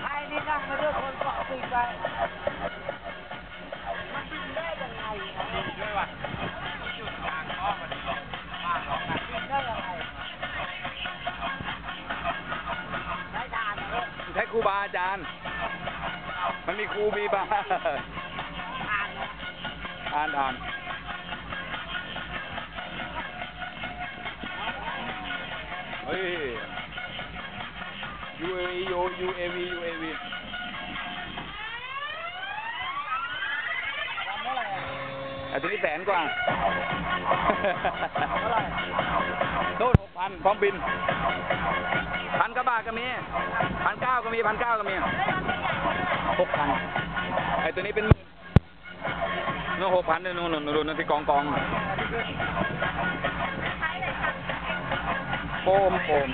ໃຫ້ນີ້ນັ່ງມາເດີ ຄົນເກາະປີກໄປ ມັນບິນໄດ້ຍັງໄງ? ບິນໄດ້ຍັງໄງ? ໃຊ້ທານເນາະ ໃຊ້ຄູບາອາຈານ ມັນມີຄູມີບາ ອ່ານ ອ່ານ ເຮີ້ຍ ຢູເອວີ ຢູ ຢູເອວີ ຢູເອວີ ອັນນີ້ແສນກວ່າ ເທົ່າໃດ? ໂດນ ພັນ ພ້ອມບິນ ພັນກວ່າບາດກໍມີ ພັນເກົ້າກໍມີ ພັນເກົ້າກໍມີ ຫົກພັນ ໄອ້ຕົວນີ້ເປັນໝື່ນ ເນາະ ຫົກພັນ ເນາະ ໂນ່ນໆ ທີ່ກອງໆ ໂຟມ ໂຟມ.